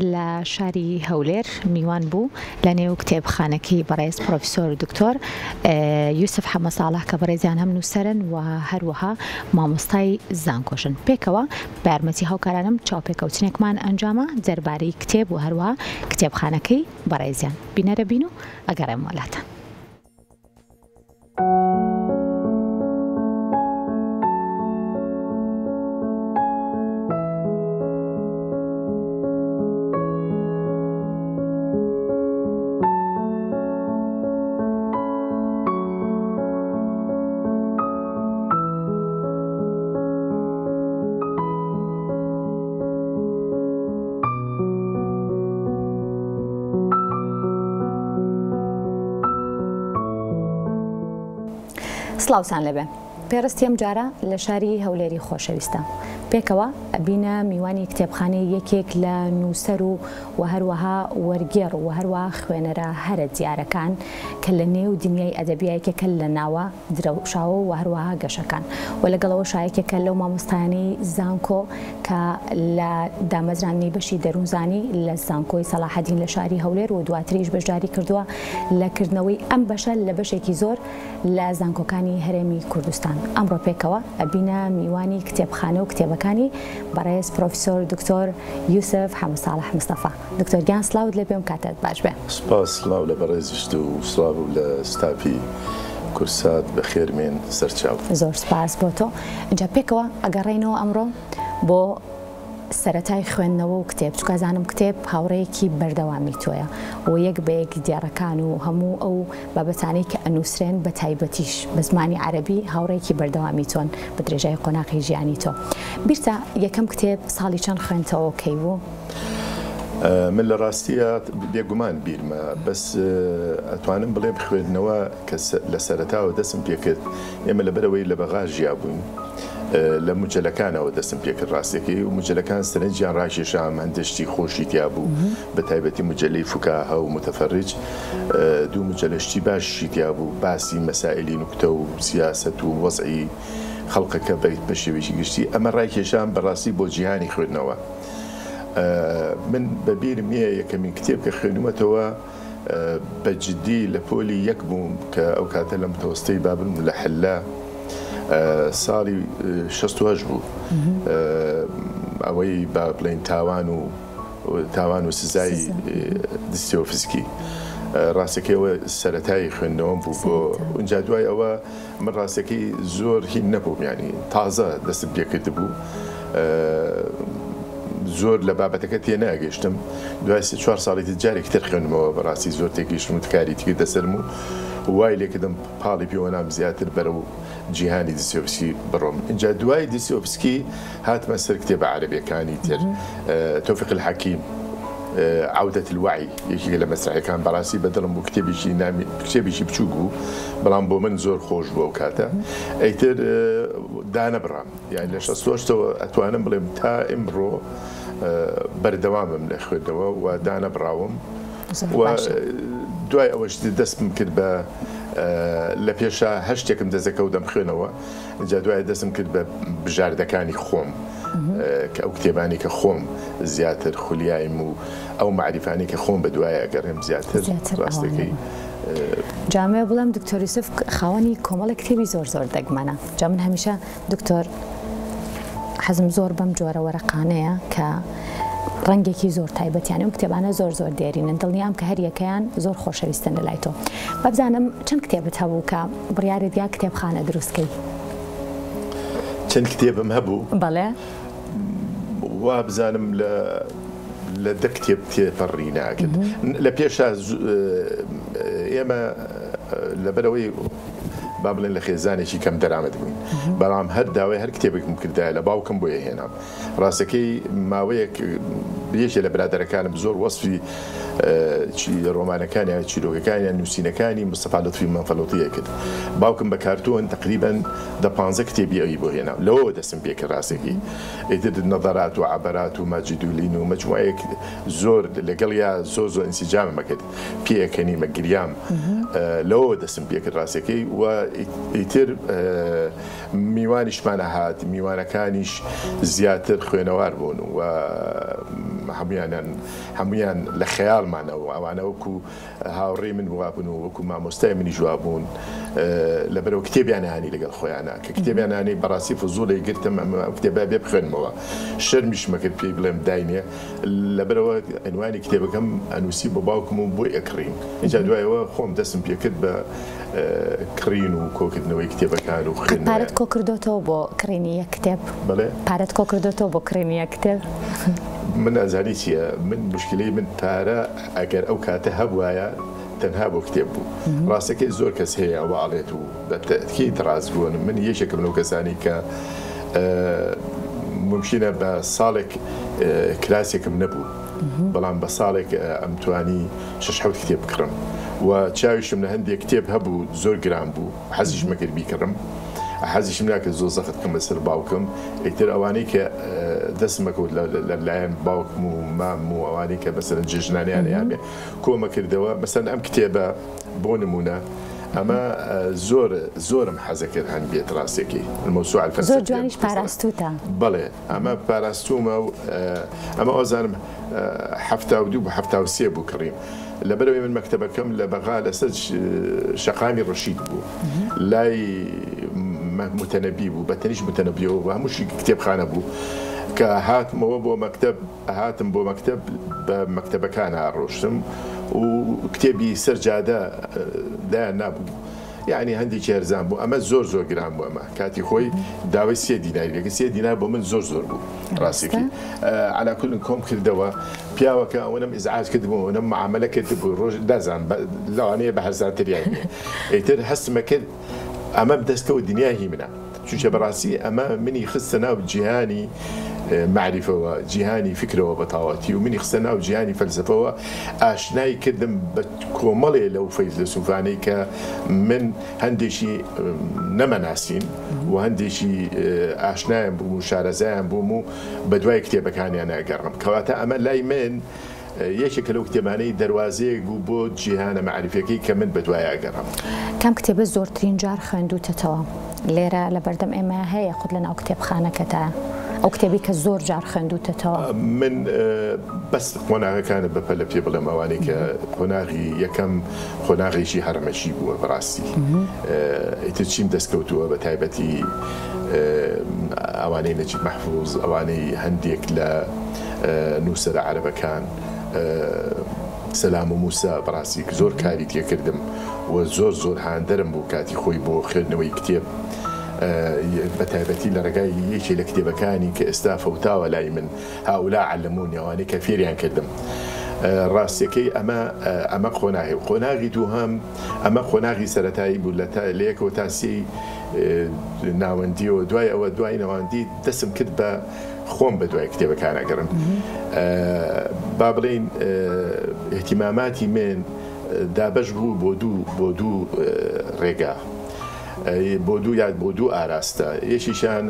لە شاری هەولێر میوان بوو لە نێو کتێبخانەکەی بەڕێز پرۆفیسۆر دکتۆر یوسف حەمە ساڵح کە بەڕێزیان هەم نووسەرن و هەروەها مامۆستای زانکۆشن. پێکەوە بە یارمەتی هاوکارانم چاوپێکەوتنێکمان ئەنجاما دەربارەی کتێب و هەروەها کتێبخانەکەی بەڕێزیان. بینەرە بین و ئەگەڕێمەوە لاتان. سڵاوتان لێبێ پێڕستی ئەم جارە لە شاری هەولێری خۆشەویستە پێکەوە ئەبینە میوانی کتێبخانەی یەکێک لە نووسەر و و هەروەها وەرگێڕ و هەروەها خوێنەرە هەرە دیارەکان کە لە نێو دنیای ئەدەبیا یەکێکە لە ناوە درەوشاوە و هەروەها گەشەکان و لەگەڵ ئەوەشا یەکێکە لەو مامۆستایانەی زانکۆ کە لە دامەزراندنی بەشی دەروونزانی لە زانکۆی سەڵاحەدین لە شاری هەولێر و دواتریش بەشداری کردووە لە کردنەوەی ئەم بەشە لە بەشێکی زۆر لە زانکۆکانی هەرێمی کوردستان. ئەمڕۆ پێکەوە ئەبینە میوانی کتێبخانە و کتێبەکانی بەڕێز پرۆفیسۆر دکتۆر یوسف حەمە ساڵح مستەفا. دکتۆر گیان سڵاوت لێبێ و کاتت باش بێ. سوپاس، سڵاو لە بەڕێزیشت و سڵاو لە ستافی کورسات، بەخێربێن سەرچاو. زۆر سوپاس بۆ تۆ. ئینجا پێکەوە ئەگەڕێینەوە ئەمڕۆ بۆ سەرەتای خوێندنەوە و کتێب، چونکە ئەزانم کتێب هاوڕێیەکی بەردەوامی تۆیە و یەک بە یەک دێڕەکان و هەموو ئەو بابەتانەی کە ئەنووسرێن بە تایبەتیش بە زمانی عەرەبی هاوڕێیەکی بەردەوامی تۆن بە درێژای قۆناغی ژیانی تۆ. بیرتە یەکەم کتێب ساڵی چەند خوێندتەوە و کەی بوو؟ من لە ڕاستیا بێگومان بیرمە، بەس ئەتوانم بڵێم خوێندنەوە کە لە سەرەتاوە دەستم پێکرد، ئێمە لەبەرئەوەی لە بەغا ژیابووین، لە مجەلەکانەوە دەستم پێکرد ڕاستەکەی و مجەلەکان سەرنجیان ڕاکێشام، هەندێک شتی خۆشی تیا بوو، بە تایبەتی مجەلەی فوکاهە و متفرج، دوو مجەلە شتی باشیشی تیا بوو، باسی مەسائیلی نوکتە و سیاسەت و وەزعی خەڵکەکە بە شێوەیەکی گشتی، ئەمە ڕایکێشام بەڕاستی بۆ جیهانی خوێندنەوە. من بە بیرم نییە یەکەمین کتێب کە خوێندومەتەوە بە جدی لە پۆلی یەک بووم کە ئەو کاتە لە متەوەستەی بابل بووم لە حلە ساڵی 68 بوو ئەوەی با بڵێین تاوان و تاوان و سزای دستیۆفسکی ڕاستەکەی ئەوە سەرەتای خوێندنەوەم بوو بۆ اونجا دوای ئەوە من ڕاستەکەی زۆر هین نەبووم یانی تازە دەستم پێکردبوو زۆر لە بابەتەکە تێناگەشتم دوای سێ چوار ساڵی تر جارێکی تر خوێندمەوە بەڕاستی زۆر تێگەیشتم و کاری کردە سەرم و وای لێکردم پاڵی پێوەنام زیاتر بەرەو جیهانی دیسیۆفسکی بڕۆم ئینجا دوای دیسیۆفسکی هاتمە سەر کتێبە عەرەبیەکانی تر تۆفیق الحەکیم عودة الوعی یەکێکە لە مەسرەحیەکان بەڕاستی بە دڵم بوو کتێبێکی نامی کتێبێکی بچووک بوو بەڵام بۆ من زۆر خۆش بوو ئەو کاتە ئەیتر دانەبڕام یانی لە شەستۆشتەوە ئەتوانم بڵێم تا ئیمڕۆ بەردەوامم لە خوێندنەوە و دانەبڕاوم و دوای ئەوەش دەستم کرد بە لە پێشا هەر شتێکم دەست دەکەوت دەمخوێنەوە جا دوای دەستم کرد بە بژاردەکانی خۆم کە ئەو کتێبانەی کە خۆم زیاتر خولیایم و ئەو مەعریفانەی کە خۆم بە دوای ئەگەڕێم زیاتر ڕاستەکەی. جا ئەمەوێ بڵێم دکتۆر یوسف خاوەنی کۆمەڵێک کتێبی زۆر زۆر دەگمەنە جا من هەمیشە دکتۆر حەزم زۆر بەم جۆرە وەرەقانەیە کە ڕەنگێکی زۆر تایبەتیان ئەم کتێبانە زۆر زۆر دێرینن دڵنیام کە هەریەکەیان زۆر خۆشەویستن لە لای تۆ بابزانم چەند کتێبت هەبوو کە بڕیارت یا کتێبخانە دروست کەی؟ چەند کتێبم هەبوو؟ بەڵێ. وابزانم لە لە دە کتێب تێپەڕی ناکرد. لە پێشا ئێمە لەبەرئەوەی با بڵێن لە خێزانێکی کەم دەرامەت بووین، بەڵام هەر داوای هەر کتێبێکم کردایە لە باوکم بۆی ئەهێنام. ڕاستەکەی ماوەیەک یەکێ لە برادەرەکانم زۆر وەسفی ڕۆمانەکانیان چیرۆکەکانیان نووسینەکانی مستەفا لوتفی مەنفەلوتی ئەکرد باوکم بە کارتۆن تەقریبەن دە پانزە کتێبی ئەوی بۆ هێنام لەوەوە دەستم پێ کرد ڕاستەکەی ئیتر نەظەرات و عەبەرات و ماجیدولین و مەجموعەیەک زۆر لەگەڵیا زۆر زۆر ئینسجامم ئەکرد پێئەکەنیم ئەگریام لەوەوە دەستم پێ کرد ڕاستەکەی و ئیتر میوانیشمان ئەهات، میوانەکانیش زیاتر خوێنەوار بوون و هەمویانیان هەمویان لە خەیاڵمانەوە ئەوانە وەکو هاوڕێی من وابوون و وەکو مامۆستای منیش وابوون لەبەرەوە کتێبیان هانی لەگەڵ خۆیانە کە کتێبیان هانی بەڕاستی فزوڵی گرتم ئەم کتێبە بێ بخوێنمەوە شەرمیشمە کرد پێی بڵێم داینێ لەبەرەوە عنوانی کتێبەکەم ئەنووسی بۆ باوکم و بۆی ئەکڕیم اینجا دوایەوە خۆم دەستم پێکرد بە کڕین و کۆکردنەوەی کتێبەکان و خوێندنەوەیان. پارەت کۆکردۆتەوە بۆ کڕینی یەک کتێب؟ بەڵێ. پارەت کۆکردۆتەوە بۆ کڕینی یەک کتێب؟ من ئەزانی چیە من موشکیلەی من پارە ئەگەر ئەو کاتە هەبوایە تەنها بۆ کتێب بوو ڕاستەکەی زۆر کەس هەیە ئەوە ئەڵێت و بە تەئکید ڕاستگۆن من یەکێکم لەو کەسانی کە مومکینە بە ساڵێک کراسێکم نەبوو بەڵام بە ساڵێک ئەمتوانی شەش حەوت کتێب بکڕم و چاویشم لە هەندێک کتێب هەبوو زۆر گران بوو حەزیشم کرد بیکڕم حەزیشم ناکرد زۆر زەخت بکەمە سەر باوکم ئیتر ئەوانەی کە دەستمە کەوت لە لایەن باوکم و مام و ئەوانەی کە مەسەلەن جێژنانیان هەیە کۆمە کردەوە مەسەلەن ئەم کتێبە بۆ نمونە ئەمە زۆر زۆرم حەزە کرد هەن بێت ڕاستەکەی الموسوعە الفلسفیە زۆر جوانیش پاراستوتە. بەڵێ ئەمە پاراستومە و ئەمە ئەوزانم 72 بوو 73 بوو کڕیم لەبەرئەوەی من مەکتەبەکەم لە بەغا لەسەر شەقامی ڕەشید بوو لای موتەنەبی بوو بە تەنیشت موتەنەبیەوە بوو هەمووشی کتێبخانە بوو کە هاتمەوە بۆ مەکتەب هاتم بۆ مەکتەب بە مەکتەبەکانا ڕۆشتم و کتێبی سەر جادە دایان نابوو یەعنی هەندێکی هەرزان بوو ئەمە زۆر زۆر گران بوو ئەمە کاتی خۆی داوای سێ دیناری لێکرد سێ دینار بۆ من زۆر زۆر بوو ڕاستەکەی عەلا کولن کۆم کردەوە پیاوەکە ئەوەنەم ئیزعاج کردبوو ئەوەنەم معامەلە کردبوو ڕۆژ دازان لەوانەیە بە هەرزانتریان بێ ئیتر هەستمە کرد ئەمە دەستکەوت دنیا هی منە چونکە بەڕاستی ئەمە منی خستە ناو جیهانی مەعریفەوە، جیهانی فیکرەوە بە تەواوەتی و منی خستە ناو جیهانی فەلسەفەوە، ئاشنای کردم بە کۆمەڵێ لەو فەیلەسوفانەی کە من هەندێکی نەمەناسین و هەندێکی ئاشنایان بووم و شارەزایان بووم و بەدوای کتێبەکانیانا گەڕام. کەواتە ئەمە لای من یەکێکە لەو کتێبانەی دەروازەیەک بوو بۆ جیهانە مەعریفیەکەی کە من بەدوایا ئەگەڕام. کام کتێبە زۆرترین جار خوێندووتەتەوە؟ لێرە لەبەردەم ئێمەیا هەیە یاخود لەناو کتێبخانەکەتایە؟ ئەو کتێبەی کە زۆر جار خوێندووتەتەوە؟ من بەس قۆناغەکانت بە پەلە پێ بڵێم ئەوانەی کە قۆناغی یەکەم قۆناغێکی هەڕەمەکی بووە بەڕاستی ئیتر چیم دەست کەوتووە بە تایبەتی ئەوانەی نەجیب مەحفوز ئەوانەی هەندێک لە نووسەرە عەرەبەکان سەلام و موسا بەڕاستی زۆر کاری تێکردم و زۆر زۆر هاندەرم بوو کاتی خۆی بۆ خوێندنەوەی کتێب بە تایبەتی لە ڕێگای یەکێ لە کتێبەکانی کە ئێستا فەوتاوە لای من هؤلاء علمونی ئەوانەی کە فێریان کردم ڕاستیەکەی ئەمە ئەمە قۆناغی و قۆناغی دووهەم ئەمە قۆناغی سەرەتایی بوو لە لە یەکەوە تا سێی ناوەندیەوە دوای ئەوە دوای ناوەندی دەسم کرد بە خۆم بە دوای کتێبەکان ئەگەڕم با بڵێین ئیهتیماماتی من دابەش بوو بۆ دوو بۆ دوو ڕێگا بۆ دوو یاد بۆ دوو ئاراستە یەکێکیان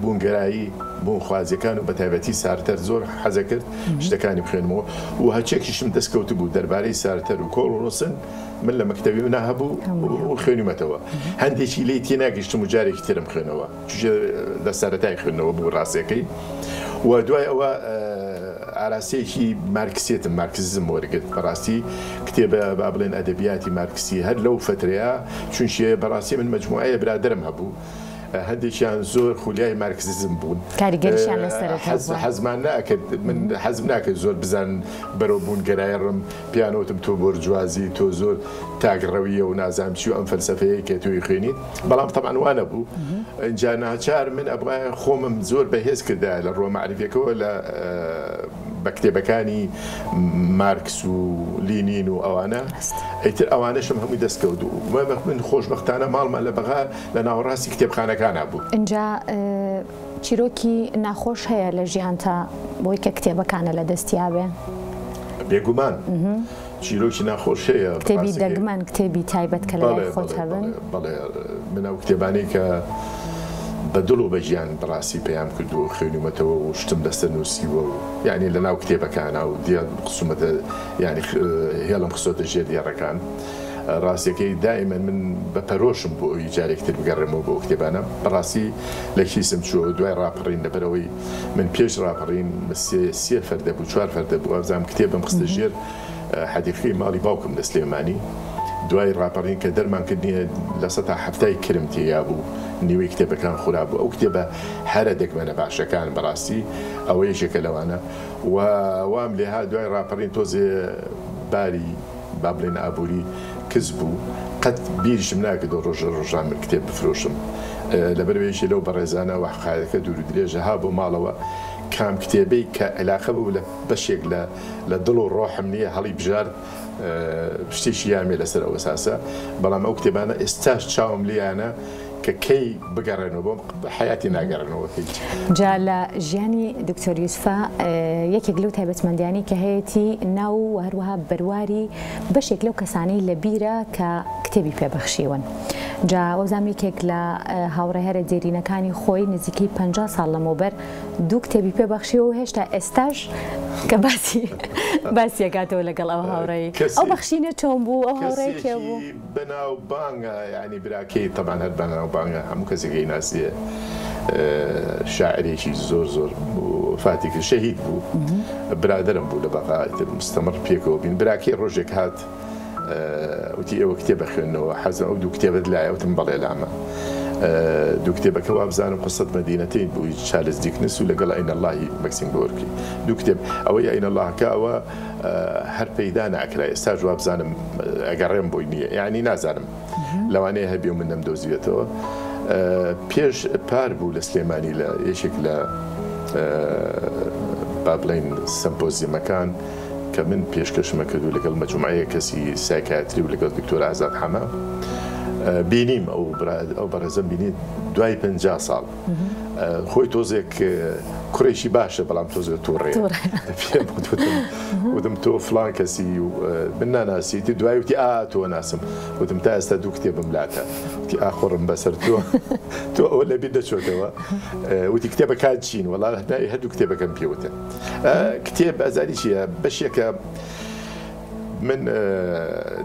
بوونگەرایی بوونخوازیەکان و بەتایبەتی سارتەر زۆر حەزە کرد شتەکانی بخوێنمەوە و هەرچێکیشم دەستکەوتبوو دەربارەی سارتەر و کۆڵ ڕۆسن من لە مەکتەبی منا هەبوو و خوێنیمەتەوە هەندێکی لێی تێناگەیشتم و جارێکی ترم خوێنەوە چونکە لە سەرەتای خوێندنەوە بوو ڕاستیەکەی و دوای ئەوە ئاراستەیەکی مارکسێتم مارکسیزم وەرگرت بەڕاستی کتێبە با بڵێن ئەدەبیاتی مارکسی هەر لەو فترەیە چونکێ بەڕاستی من مجموعەیە برادەرم هەبوو هەندێکیان زۆر خولیای مارکسیزم بوون کاریگەریشیان لەسەرت هەبووە. حەزمان ناکرد من حەزم ناکرد زۆر بزانن بەرەو بوون گەرای ڕم پێیان وتم تۆ بۆرجوازی تۆ زۆر تاکڕەویە و نازانم چی و ئەم فەلسەفەیەی کە تۆی خوێنیت بەڵام تەبعەن وا نەبوو ئینجا ناچار من ئەبوایە خۆمم زۆر بەهێز کردایە لە ڕووە مەعریفیەکەوە لە بە کتێبەکانی مارکس و لینین و ئەوانە ئیتر ئەوانەشم هەمووی دەست کەوت و من خۆشبەختانە ماڵمان لە بەغا لە ناوەڕاستی کتێبخانەکانا بوو. ئینجا چیرۆکی ناخۆش هەیە لە ژیانتا بۆی کە کتێبەکانە لە دەستیابێ؟ بێگومان چیرۆکی ناخۆش هەیە. کتێبی دەگمەن، کتێبی تایبەت کە لەلای خۆت هەبن؟ بەڵێ من ئەو کتێبانەی کە بە دڵ و بە گیان بەڕاستی پەیام کردووە و خوێنومەتەوە و شتم لەسەر نووسیوە و یانی لە ناو کتێبەکانا و دێڕ خستوومەتە یانی هێڵم خستۆتە ژێر دێڕەکان. ڕاستیەکەی دائیمەن من بە پەرۆشم بۆ ئەوی جارێکی تر بگەڕێمەوە بۆ ئەو کتێبانە بەڕاستی لە کیسم چووە دوای ڕاپەڕین لەبەرئەوەی من پێش ڕاپەڕین سێ سێ فەردە بوو چوار فەردە بوو وابزانم کتێبم خستە ژێر حەدیقەی ماڵی باوکم لە سلێمانی دوای ڕاپەڕین کە دەرمان کردنیە لە سەتا حەفتای کرم تێیا بوو نیوەی کتێبەکان خورا بوو ئەو کتێبە هەرە دەگمەنە باشەکان بەڕاستی ئەوە یەکێکە لەوانە و وام لێهات دوای ڕاپەڕین تۆزێ باری با بڵێین ئابووری کز بوو قەت بیریشم ناکردەوە ڕۆژە ڕۆژان من کتێب بفرۆشم لەبەرئەوەی یەکێ لەو بەڕێزانە وە حقایەکە دوور و درێژە ها بۆ ماڵەوە کام کتێبەی کە عیلاقە بوو لە بەشێک لە لە دڵ و ڕۆحم نییە هەڵی بژارد شتێکی یامێ لەسەر ئەو ئەساسە بەڵام ئەو کتێبانە ئێستاش چاوم لێیانە کە کەی بگەڕێنەوە بۆم حەیاتی ناگەڕێنەوە هیچ. جا لە ژیانی دکتۆر یوسفا یەکێک لەو تایبەتمەندیانەی کە هەیەتی ناو و هەروەها بەرواری بەشێک لەو کەسانەی لە بیرە کە کتێبی پێ بەخشیون. جا وەبزانم یەکێک لە هاوڕێ هەرە دێرینەکانی خۆی نزیکەی 50 ساڵ لەمەوبەر دوو کتێبی پێ بەخشیوە و هێشتا ئێستاش کە باسی باسیەکاتەوە لەگەڵ ئەو هاوڕێی ئەو بەخشینە چۆن بوو ئەو هاوڕێ کێ بوو؟ بەناوبانگە یانی براکەی تەبعەن هەر بەناوبانگە هەموو کەسێک ئەیناسێ شاعرێکی زۆر زۆر وەفاتی کرد شەهید بوو برادەرم بوو لە بەغا ئیتر مستەمڕ پێکەوە بین براکەی ڕۆژێک هات وتی ئێوە کتێب ئەخوێننەوە حەزم ئەو دوو کتێبەت لایە وتم بەڵێ لامە دوو کتێبەکە وابزانم قسەت مەدینەتەین بوو چارلز دیکنس و لەگەڵ ئەین اللهی مەکسیم گۆرکی دوو کتێب ئەوەی ئەین اللهکە ئەوە هەر پەیدا ناکرا ئێستاش وابزانم ئەگەڕێم بۆی نییە یعنی نازانم لەوانەیە هەبێ و من نەمدۆزیوێتەوە پێش پار بوو لە سلێمانی لە یەکێک لە با بڵین سەمپۆزیەمەکان کە من پێشکەشمە کرد و لەگەڵ مەجموعەیە کەسی سایکاتری و لەگەڵ دکتۆر ئازاد حەمە بینیم ئەو ئەو بەڕێزم بینی دوای 50 ساڵ خۆی تۆزێک کوڕێکی باشە بەڵام تۆزێک توڕەیە پێم وتم وتم تۆ فلان کەسی من ناناسیتی دوای وتی ئا تۆ ناسم وتم تا ئێستا دوو کتێبم لاتە وتی ئاخۆڕم بەسەر تۆ تۆ ئەوە لەبیر دەچێتەوە وتی کتێبەکان چین وەڵا ناوی هەردوو کتێبەکەم پێوتن کتێب ئازاری چییە بەشێکە من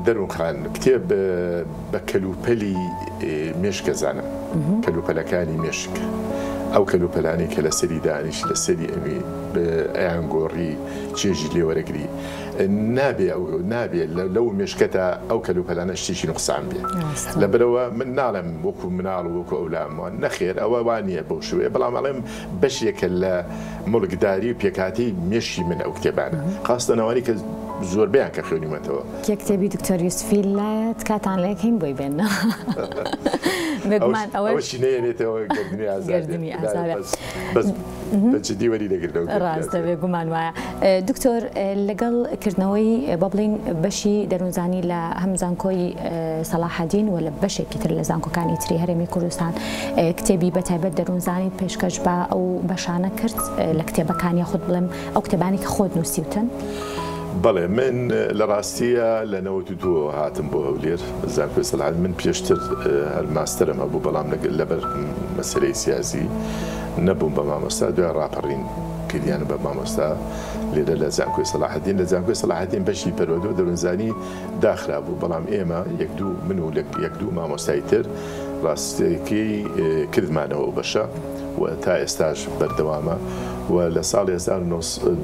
دەروون خان کتێب بە کەلوپەلی مێشک ئەزانم، کەلوپەلەکانی مێشک، ئەو کەلوپەلانەی کە لەسەری دانیشت لەسەری ئەوی ئەیانگۆڕی چێژی لێ وەرەگری، نابێ ئەو نابێ لەو مێشکەتا ئەو کەلوپەلانە شتێکی نوقسان بێ. لەبەرئەوە من ناڵێم وەکو مناڵ و وەکو ئەولام نەخێر ئەوە وا نییە بەو شێوەیە، بەڵام ئەڵێم بەشێکە لە موڵکداری و پێکهاتەی مێشکی من ئەو کتێبانە خاستەن ئەوانەی کە زۆربەیان کە خوێنیومەتەوە. کێ کتێبی دکتۆر یوسفی لایە تکاتان لێ کەین بۆی بێننەوە بێگومان ئەوەش ئەوەشی نەیەنێتەوە گەردنی ئازا بێ. گەردنی ئازا بێ. بەس بەس بە جدی وەری دەگرنەوە گەردنی ڕاستە ئازا. بێگومان وایە. دکتۆر لەگەڵ کردنەوەی با بڵێین بەشی دەروونزانی لە هەم زانکۆی سەڵاحەدین و لە بەشێکی تر لە زانکۆکانی تری هەرێمی کوردستان کتێبی بە تایبەت دەروونزانیت پێشکەش بە ئەو بەشانە کرد لە کتێبەکان یاخود بڵێم ئەو کتێبانەی کە خۆت نووسیوتن؟ بەڵێ من لە ڕاستییا لە 92 ەوە هاتم بۆ هەولێر زانکۆی سەڵاحەدین من پێشتر هەر ماستەرم هەبوو بەڵام لەبەر مەسەلەی سیاسی نەبووم بە مامۆستا دوای ڕاپەڕین کردیانم بە مامۆستا لێرە لە زانکۆی سەڵاحەدین لە زانکۆی سەڵاحەدین بەشی پەروەردە و دەروونزانی داخرابوو بەڵام ئێمە یەک دوو من و یەک دوو مامۆستای تر ڕاستیەکەی کردمانەوە ئەو بەشە و تا ئێستاش بەردەوامە و لە ساڵی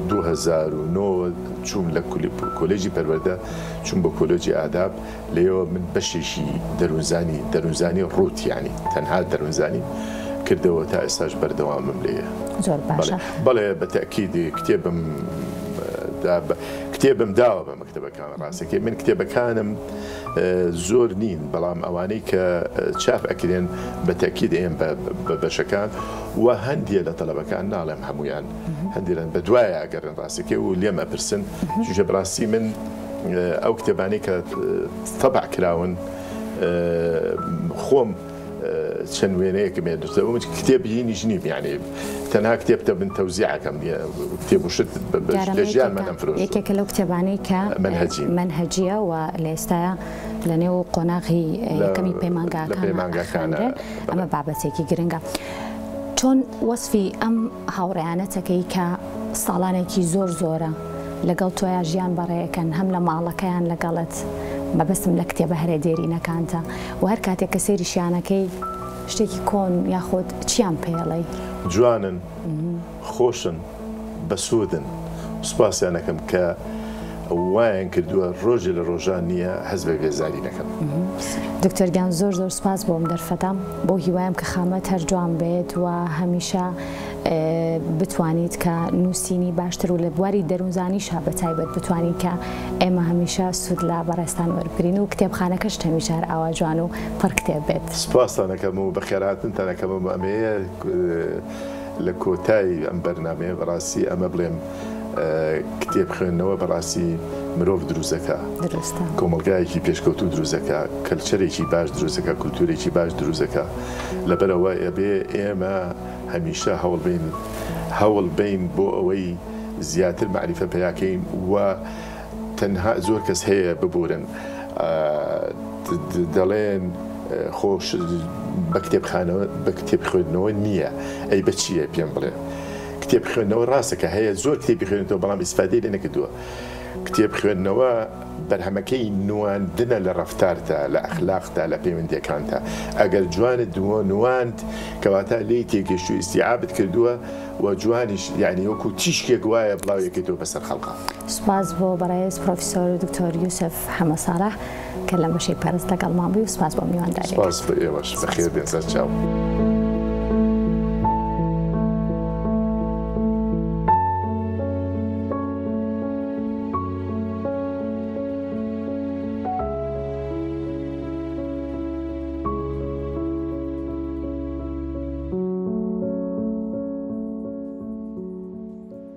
2009 وە چووم لە کۆلێجی پەروەردە چووم بۆ کۆلێجی ئاداب لێیەوە من بەشێکی دەروونزانی دەروونزانی ڕووت یانی تەنها دەروونزانی کردەوە تا ئێستاش بەردەوامم لێیە. زۆر باشە. بەڵێ بە تەئکید کتێبم دا کتێبم داوە بە مەکتەبەکان ڕاستەکەی من کتێبەکانم زۆر نین بەڵام ئەوانەی کە چاپ ئەکرێن بە تەئکید ئەیەم بە بەشەکان و هەندێ لە تەلەبەکان ناڵێم هەموویان هەندێ لە بە دوایە ئەگەڕێن ڕاستەکەی و لێم ئەپرسن چونکە بەڕاستی من ئەو کتێبانەی کە تەبع کراون خۆم چەند وێنەیەکم هەیە دوستە ئەو کتێب هینیش نیم یعنی تەنها کتێب تە من تەوزیعەکەم نییە کتێب و شت لە ژیانمە نەمفرۆشتووە. یەکێکە لەو کتێبانەی کە مەنهەجین. مەنهەجییە و لە ئێستایا لە نێو قۆناغی یەکەمی پەیمانگاکان ئەخوێنرێ ئەمە بابەتێکی گرنگە. چۆن وەسفی ئەم هاوڕێیانەتەکەی کە ساڵانێکی زۆر زۆرە لەگەڵ تۆیا ژیان بەڕێکەن هەم لە ماڵەکەیان لەگەڵت مەبەستم لە کتێبە هەرە دێرینەکانتە و هەر کاتێک کە سەیریشیانەکەی شتێکی کۆن یاخود چیان پێڵێی؟ جوانن، خۆشن، بەسوودن، سوپاسیان ئەکەم کە وایان کردووە ڕۆژێ لە ڕۆژان نییە هەست بە بێزاری نەکەم. دکتۆر گیان زۆر زۆر سوپاس بۆ ئەم دەرفەتە، بەو هیوایەم کە خامەت هەر جوان بێت و هەمیشە بتوانیت کە نووسینی باشتر و لە بواری دەروونزانیشا بە تایبەت بتوانین کە ئێمە هەمیشە سوود لە بەڕێزتان وەربگرین و کتێبخانەکەشت هەمیشە هەر ئاوا جوان و پڕ کتێب بێت. سوپاستان ئەکەم و بەخێرهاتنتان ئەکەم و ئەمەیە لە کۆتای ئەم بەرنامەیە بەڕاستی ئەمە بڵێم کتێب خوێندنەوە بەڕاستی مرۆڤ دروست دەکا دروستە. کۆمەڵگایەکی پێشکەوتوو دروست دەکا کەلچەرێکی باش دروست دەکا کولتورێکی باش دروست دەکا لەبەرئەوە ئەبێ ئێمە هەمیشە هەوڵ بەین هەوڵ بەین بۆ ئەوەی زیاتر مەعریفە پەیا کەین و تەنها زۆر کەس هەیە ببورن دەڵێن خۆش بە کتێبخانەوە بە کتێب خوێندنەوە نییە ئەی بە چییە پێم بڵێ کتێب خوێندنەوە ڕاستە کە هەیە زۆر کتێبی خوێندەوە بەڵام ئیسفادەی لێ نەکردووە کتێب خوێندنەوە بەرهەمەکەی نواندنە لە ڕەفتارتا، لە ئەخلاقتا، لە پەیوەندیەکانتا. ئەگەر جوانت نواند کەواتە لێی تێگەیشتووی ئیستیعابت کردووە و جوانیش یانی وەکو تیشکێک وایە بڵاویەکەیتەوە بەسەر خەڵقا. سوپاس بۆ بەڕێز پرۆفیسۆر دکتۆر یوسف حەمە ساڵح کە لەم بەشەی پەرست لەگەڵمان بووی و سوپاس بۆ میوانداریەکەت. سوپاس بۆ ئێوەش. بەخێر بێن سەرچاو.